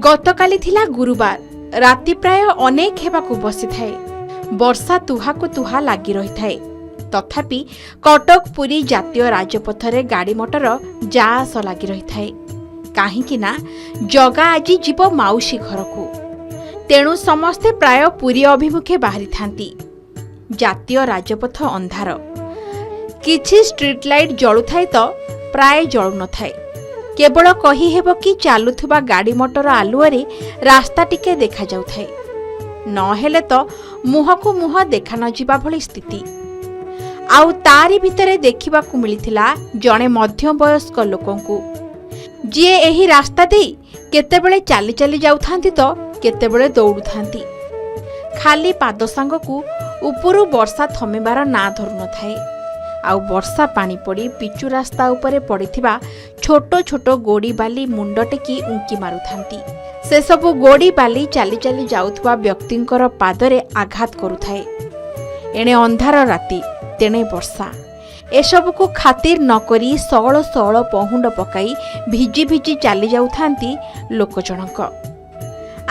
ଗତକାଲି ଥିଲା ଗୁରୁବାର। ରାତି ପ୍ରାୟ ଅନେକ ହେବାକୁ ବସିଥାଏ। ବର୍ଷା ତୁହାକୁ ତୁହା ଲାଗି ରହିଥାଏ। ତଥାପି କଟକ ପୁରୀ ଜାତୀୟ ରାଜପଥରେ ଗାଡ଼ି ମଟର ଯା ଆସ ଲାଗି ରହିଥାଏ। କାହିଁକି ନା ଜଗା ଆଜି ଯିବ ମାଉସୀ ଘରକୁ। ତେଣୁ ସମସ୍ତେ ପ୍ରାୟ ପୁରୀ ଅଭିମୁଖେ ବାହାରିଥାନ୍ତି। ଜାତୀୟ ରାଜପଥ ଅନ୍ଧାର। କିଛି ଷ୍ଟ୍ରିଟ୍ ଲାଇଟ୍ ଜଳୁଥାଏ ତ ପ୍ରାୟ ଜଳୁନଥାଏ। କେବଳ କହିହେବ କି ଚାଲୁଥିବା ଗାଡ଼ି ମଟର ଆଲୁଅରେ ରାସ୍ତା ଟିକେ ଦେଖାଯାଉଥାଏ, ନହେଲେ ତ ମୁହଁକୁ ମୁହଁ ଦେଖା ନଯିବା ଭଳି ସ୍ଥିତି। ଆଉ ତାରି ଭିତରେ ଦେଖିବାକୁ ମିଳିଥିଲା ଜଣେ ମଧ୍ୟବୟସ୍କ ଲୋକଙ୍କୁ, ଯିଏ ଏହି ରାସ୍ତା ଦେଇ କେତେବେଳେ ଚାଲି ଚାଲି ଯାଉଥାନ୍ତି ତ କେତେବେଳେ ଦୌଡ଼ୁଥାନ୍ତି। ଖାଲି ପାଦ ସାଙ୍ଗକୁ ଉପରୁ ବର୍ଷା ଥମିବାର ନାଁ ଧରୁନଥାଏ। ଆଉ ବର୍ଷା ପାଣି ପଡ଼ି ପିଚୁ ରାସ୍ତା ଉପରେ ପଡ଼ିଥିବା ଛୋଟ ଛୋଟ ଗୋଡ଼ି ବାଲି ମୁଣ୍ଡ ଟେକି ଉଙ୍କି ମାରୁଥାନ୍ତି। ସେସବୁ ଗୋଡ଼ି ବାଲି ଚାଲି ଚାଲି ଯାଉଥିବା ବ୍ୟକ୍ତିଙ୍କର ପାଦରେ ଆଘାତ କରୁଥାଏ। ଏଣେ ଅନ୍ଧାର ରାତି, ତେଣେ ବର୍ଷା। ଏସବୁକୁ ଖାତିର ନ କରି ସଅଳ ସଅଳ ପହୁଣ୍ଡ ପକାଇ ଭିଜି ଭିଜି ଚାଲି ଯାଉଥାନ୍ତି ଲୋକ ଜଣକ।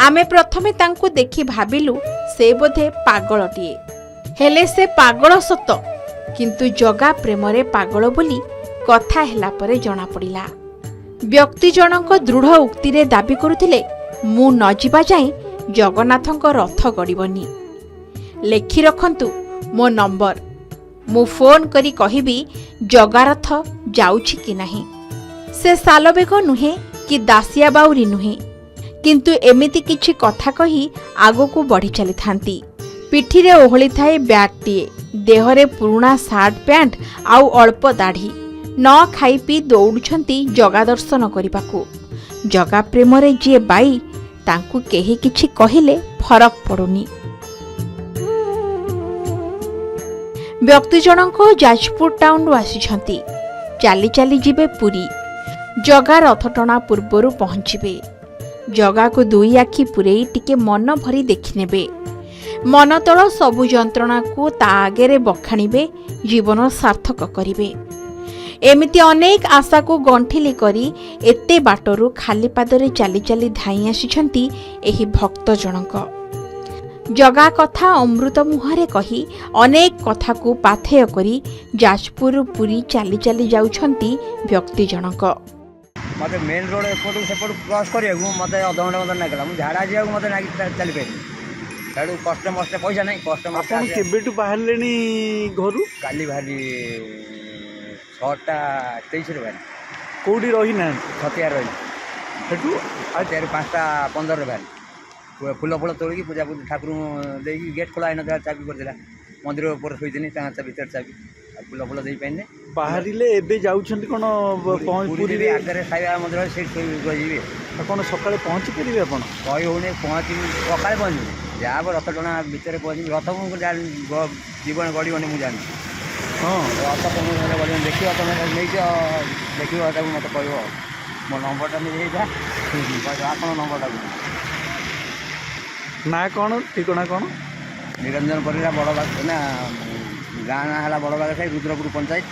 ଆମେ ପ୍ରଥମେ ତାଙ୍କୁ ଦେଖି ଭାବିଲୁ, ସେ ବୋଧେ ପାଗଳଟିଏ। ହେଲେ ସେ ପାଗଳ ସତ, କିନ୍ତୁ ଜଗା ପ୍ରେମରେ ପାଗଳ ବୋଲି କଥା ହେଲା ପରେ ଜଣାପଡ଼ିଲା। ବ୍ୟକ୍ତି ଜଣଙ୍କ ଦୃଢ଼ ଉକ୍ତିରେ ଦାବି କରୁଥିଲେ, "ମୁଁ ନ ଯିବା ଯାଏଁ ଜଗନ୍ନାଥଙ୍କ ରଥ ଗଡ଼ିବନି। ଲେଖି ରଖନ୍ତୁ ମୋ ନମ୍ବର, ମୁଁ ଫୋନ୍ କରି କହିବି ଜଗାରଥ ଯାଉଛି କି ନାହିଁ।" ସେ ସାଲବେଗ ନୁହେଁ କି ଦାସିଆ ବାଉରୀ ନୁହେଁ, କିନ୍ତୁ ଏମିତି କିଛି କଥା କହି ଆଗକୁ ବଢ଼ି ଚାଲିଥାନ୍ତି। ପିଠିରେ ଓହଳିଥାଏ ବ୍ୟାଗ୍ଟିଏ, ଦେହରେ ପୁରୁଣା ସାର୍ଟ ପ୍ୟାଣ୍ଟ ଆଉ ଅଳ୍ପ ଦାଢ଼ି। ନ ଖାଇ ପିଇ ଦୌଡ଼ୁଛନ୍ତି ଜଗା ଦର୍ଶନ କରିବାକୁ। ଜଗା ପ୍ରେମରେ ଯିଏ ବାଇ, ତାଙ୍କୁ କେହି କିଛି କହିଲେ ଫରକ ପଡ଼ୁନି। ବ୍ୟକ୍ତି ଜଣଙ୍କ ଯାଜପୁର ଟାଉନରୁ ଆସିଛନ୍ତି। ଚାଲି ଚାଲି ଯିବେ ପୁରୀ। ଜଗା ରଥଟଣା ପୂର୍ବରୁ ପହଞ୍ଚିବେ। ଜଗାକୁ ଦୁଇ ଆଖି ପୂରେଇ ଟିକେ ମନ ଭରି ଦେଖିନେବେ। ମନତଳ ସବୁ ଯନ୍ତ୍ରଣାକୁ ତା ଆଗରେ ବଖାଣିବେ, ଜୀବନ ସାର୍ଥକ କରିବେ। ଏମିତି ଅନେକ ଆଶାକୁ ଗଣ୍ଠିଲି କରି ଏତେ ବାଟରୁ ଖାଲି ପାଦରେ ଚାଲି ଚାଲି ଧାଇଁ ଆସିଛନ୍ତି ଏହି ଭକ୍ତ ଜଣଙ୍କ। ଜଗା କଥା ଅମୃତ ମୁହଁରେ କହି ଅନେକ କଥାକୁ ପାଥେୟ କରି ଯାଜପୁରରୁ ପୁରୀ ଚାଲି ଚାଲି ଯାଉଛନ୍ତି ବ୍ୟକ୍ତି ଜଣକ। ମୋତେ ମେନ୍ ରୋଡ଼ ଏପଟୁ ସେପଟୁ କ୍ରସ୍ କରିବାକୁ ମୋତେ ଅଧଘଣ୍ଟା ମୋତେ ଲାଗିଲା। ମୁଁ ଝାଡ଼ା ଯିବାକୁ ମୋତେ ନାଗି ଚାଲିପାରିଲି। ସିଆଡ଼ୁ କଷ୍ଟେ ମଷ୍ଟେ, ପଇସା ନାହିଁ, କଷ୍ଟେ ମଷ୍ଟେ ଆପଣ କେବେଠୁ ବାହାରିଲେଣି ଘରୁ? କାଲି ବାହାରି, 6:23ରେ ବାହାରି। କୋଉଠି ରହିନାହାନ୍ତି? ଛତିଆ ରହିଲି। ସେଠୁ? ଛତିଆରୁ 5:15ରେ ବାହାରି, ଫୁଲ ଫୁଲ ତୋଳିକି, ପୂଜା ପୂଜି ଠାକୁରଙ୍କୁ ଦେଇକି। ଗେଟ୍ ଖୋଲା ହେଇନଥିଲା, ଚାବି ପଡ଼ିଥିଲା। ମନ୍ଦିର ଉପରେ ଶୋଇଥିଲି, ତାଙ୍କ ଭିତରେ ଚାବି, ଆଉ ଫୁଲ ଫୁଲ ଦେଇପାରିନି। ବାହାରିଲେ, ଏବେ ଯାଉଛନ୍ତି କ'ଣ ପୁରୀ ପୁରୀରେ? ଆଗରେ ସାଇବାବା ମନ୍ଦିର, ସେଇଠି ଶୋଇ ଯିବି। ଆପଣ ସକାଳେ ପହଞ୍ଚି ପାରିବେ ଆପଣ? କହି ହେଉନି। ପହଞ୍ଚିବି, ସକାଳେ ପହଞ୍ଚିବି। ଯାହା ହବ ରଥ ଟଣା ଭିତରେ ପହଞ୍ଚିବି। ରଥ ମୁଁ ଜାଣି ଜୀବନ ଗଡ଼ିବନି, ମୁଁ ଜାଣିଛି। ରଥ ତମେ ଗଡ଼ିବନି। ଦେଖିବ, ତମେ ନେଇଛ, ଦେଖିବ ତାକୁ, ମୋତେ କହିବ। ମୋ ନମ୍ବରଟା ନେଇଯାଇଥା, ଆପଣ ନମ୍ବରଟାକୁ। ନା କ'ଣ, ଠିକଣା କ'ଣ? ନିରଞ୍ଜନ ପରିଡ଼ା, ବଡ଼ ନା ଗାଁ ନାଁ ହେଲା ବଡ଼ ବାଗସାହି, ରୁଦ୍ରପୁର ପଞ୍ଚାୟତ।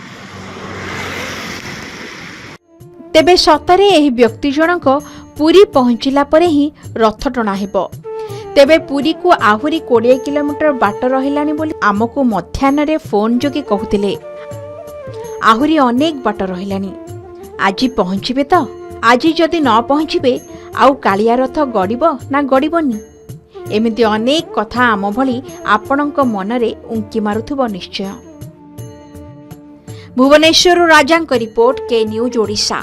ତେବେ ସତରେ ଏହି ବ୍ୟକ୍ତି ଜଣକ ପୁରୀ ପହଞ୍ଚିଲା ପରେ ହିଁ ରଥ ଟଣା ହେବ। ତେବେ ପୁରୀକୁ ଆହୁରି 20 କିଲୋମିଟର ବାଟ ରହିଲାଣି ବୋଲି ଆମକୁ ମଧ୍ୟାହ୍ନରେ ଫୋନ୍ ଯୋଗେ କହୁଥିଲେ। ଆହୁରି ଅନେକ ବାଟ ରହିଲାଣି। ଆଜି ପହଞ୍ଚିବେ ତ? ଆଜି ଯଦି ନ ପହଞ୍ଚିବେ, ଆଉ କାଳିଆ ରଥ ଗଡ଼ିବ ନା ଗଡ଼ିବନି? ଏମିତି ଅନେକ କଥା ଆମ ଭଳି ଆପଣଙ୍କ ମନରେ ଉଙ୍କି ମାରୁଥିବ ନିଶ୍ଚୟ। ଭୁବନେଶ୍ୱରରୁ ରାଜାଙ୍କ ରିପୋର୍ଟ, କେ ନ୍ୟୁଜ୍ ଓଡ଼ିଶା।